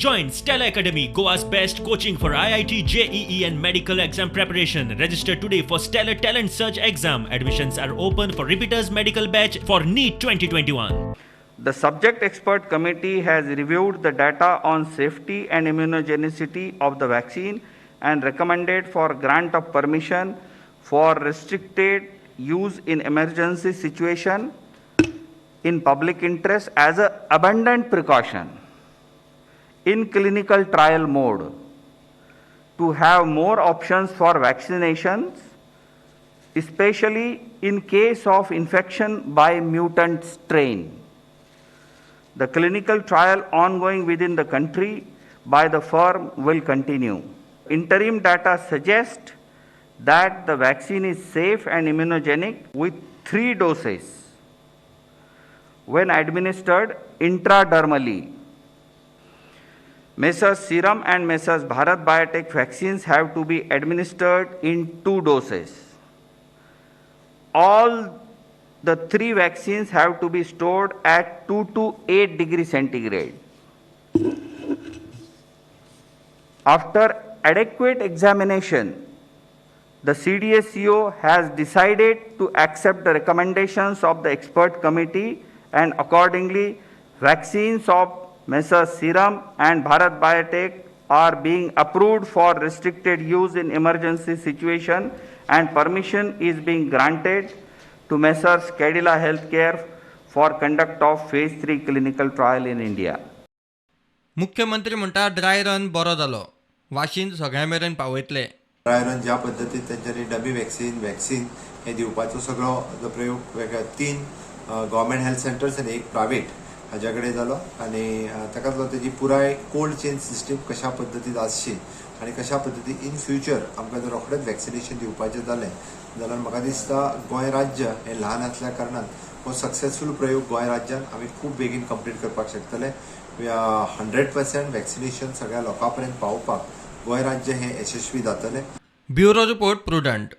Join Stellar Academy, Goa's best coaching for IIT, JEE and medical exam preparation. Register today for Stellar Talent Search exam. Admissions are open for repeaters medical batch for NEET 2021. The subject expert committee has reviewed the data on safety and immunogenicity of the vaccine and recommended for grant of permission for restricted use in emergency situation in public interest as an abundant precaution in clinical trial mode to have more options for vaccinations, especially in case of infection by mutant strain. The clinical trial ongoing within the country by the firm will continue. Interim data suggests that the vaccine is safe and immunogenic with 3 doses when administered intradermally. Messrs. Serum and Messrs. Bharat Biotech vaccines have to be administered in 2 doses. All the 3 vaccines have to be stored at 2 to 8 degrees centigrade. After adequate examination, the CDSCO has decided to accept the recommendations of the expert committee and accordingly vaccines of Messrs. Serum and Bharat Biotech are being approved for restricted use in emergency situation and permission is being granted to Messrs. Cadila Healthcare for conduct of phase 3 clinical trial in India. मुख्यमंत्री म्हणटा dry run बरो जालो, वाशीन सगळ्यां मेरेन पावयतले. Dry run ज्या पद्दतीन तेंच्यांनी डमी वॅक्सिन वॅक्सिन हे दिवपाचो सगळो जो प्रयोग वेगळ्या 3 गव्हर्मेंट हेल्थ सेंटर्स आनी 1 प्रायवेट हाज्या कडेन जालो आनी ताकाच लागून तेजी पुराय कोल्ड चेन सिस्टीम कशा पद्दतीन आसची आनी कशा पद्दतीन इन फ्युचर आमकां जर रोखडेंच वॅक्सिनेशन दिवपाचें जालें जाल्यार म्हाका दिसता गोंय राज्य हें ल्हान आसल्या कारणान हो सक्सेसफूल प्रयोग गोंय राज्यान आमी खूब बेगीन कंप्लीट करपाक शकतले. 100% वॅक्सिनेशन सगळ्या लोकां पर्यंत पावोवपाक गोंय राज्य हें यशस्वी जातलें. Bureau report, Prudent.